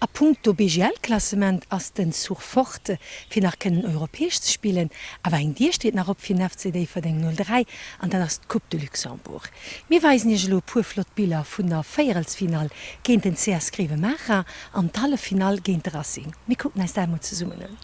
A punkto BGL-Klassement ass den Zuch fort, fir nach kënnen europäesch ze spillen. Awer eng Dier steet nach op fir den FC Déifferdeng 03 an dat ass d'Coupe de Luxembourg. Mir weisen iech elo e puer flott Biller vun der Véierelsfinall géint den CS Grevenmacher an d'Halleffinall géint de Racing. Mir kucken eis dat emol zesummen un.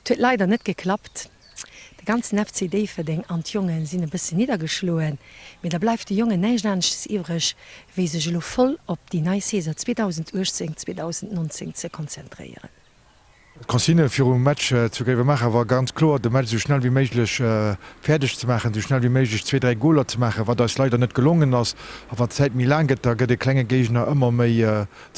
Et huet leider net geklappt. De ganzen FC Déifferdeng an d'Jongen sinn e bëssen niddergeschloen, mee da bleift de Jongen näischt aneschtes iwwreg, wéi sech elo voll op déi nei Saison 2018, 2019 ze konzentréieren. D'Consigne virum Match zu Gréiwemaacher war ganz kloer, de Match esou schnell wéi méiglech fäerdeg ze maachen, esou schnell wéi méiglech zwee, dräi Goler ze maachen, wat eis leider net gelongen ass. A wann d'Zäit méi laang gëtt, da gëtt e klenge Géigner ëmmer méi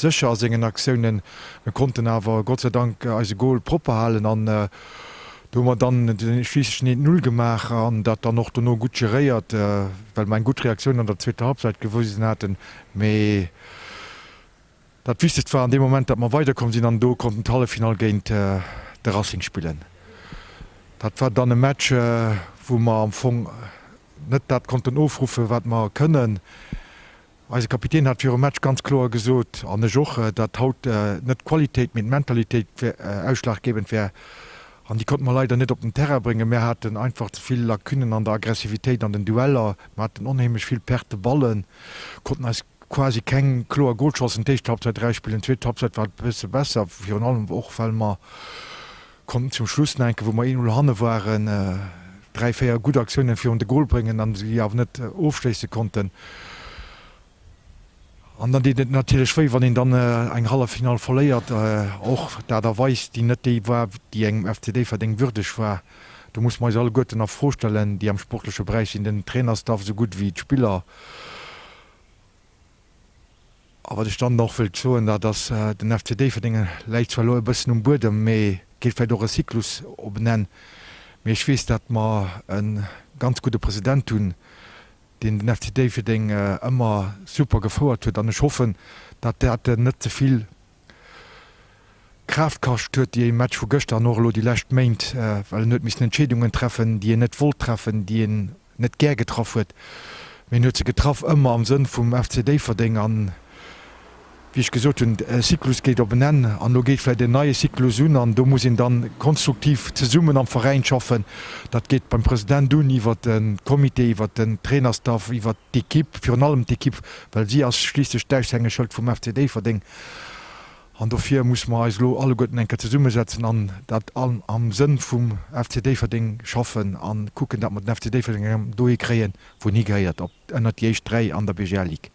sécher a sengen Aktiounen. Mir konnten awer Gott sei Dank eise Gol propper halen an do hu mer dann schliisslech den 1, 0 gemaach an dat dann och dono gutt geréiert, well mer eng gutt Reaktioun an der zweeter Halbzeit gewisen haten. Mee Dat Wichtegst war an deem Moment, datt mer weiderkomm sinn an do konnten d'Halleffinall géint de Racing spillen. Dat war dann e Match, wou mer am Fong net dat konnten ofruffen, wat mer kënnen. Eise Kapitän hat virum Match ganz kloer gesot, an ech och, datt haut net d'Qualitéit, mee d'Mentalitéit ausschlaggebend wär. An déi konnte mer leider net op den Terrain bréngen. Mir haten einfach ze vill Lacunnen an der Aggressivitéit an den Dueller. Mer haten onheemlech vill Perte de Ballen, konnten eis quasi keng kloer Golchancen d'éischt Halbzeit erausspillen. D'zweet Halbzeit war et e bësse besser, virun allem och well mer konnten zum Schluss nach enke, wou mer 1, 0 hanne waren, 3, 4 gutt Aktiounen virun de Gol bréngen an se awer net ofschléisse konnten. An dann deet et natierlech wéi, wann een dann eng Halleffinall verléiert, och d'Aart a Weis, déi net déi war, déi engem FC Déifferdeng würdeg war. Do musse mer eis alleguerten a Fro stellen, déi am sportleche Beräich sinn, den Trainerstaff esou gutt wéi d'Spiller. A wat ech dann och wëllt soen, dat ass, den FC Déifferdeng läit zwar elo e bëssen um Buedem, mee geet vläicht och e Zyklus op en Enn. Mee ech weess, datt mer e ganz gudde President hunn, deen den FC Déifferdeng ëmmer super gefouert huet an ech hoffen, datt dat en net ze vill Kraaft kascht huet, déi Match vu gëschter an och elo déi lescht Méint, well en huet missen Entscheedungen treffen, déi en net wollt treffen, déi en net gär getraff huet, mee en huet se getraff ëmmer am Sënn vum FC Déifferdeng an, wéi ech gesot hunn, e Zyklus geet op en Enn an elo geet vläicht en neie Zyklus un an do muss een dann konstruktiv zesummen am Veräin schaffen. Dat geet beim President un, iwwert de Comité, iwwert den Trainerstaff, iwwert d'Equipe, virun allem d'Equipe, well si ass schliisslech d'Aushängeschëld vum FC Déifferdeng. An dofir musse mer eis elo alleguerten eng Kéier zesummesetzen an dat am Sënn vum FC Déifferdeng schaffen a kucken, datt mer den FC Déifferdeng erëm dohi kréien, wou en higehéiert, op ënnert déi éischt 3 an der BGL-Ligue.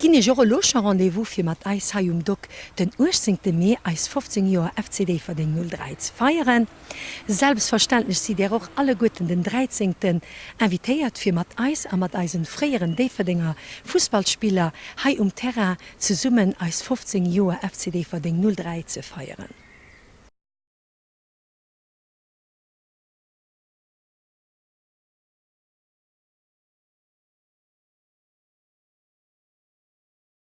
Ginn Iech och elo scho Rendez-vous fir mat eis hei um Dock den 18 Mee eis 15 Joer FC Déifferdeng 03 ze feieren. Selbstverständlech sidd Är och alleguerten den 13 invitéiert fir mat eis a mat eisen fréieren Déifferdenger Fussballspiller hei um Terrain zesummen eis 15 Joer FC Déifferdeng 03 ze feieren.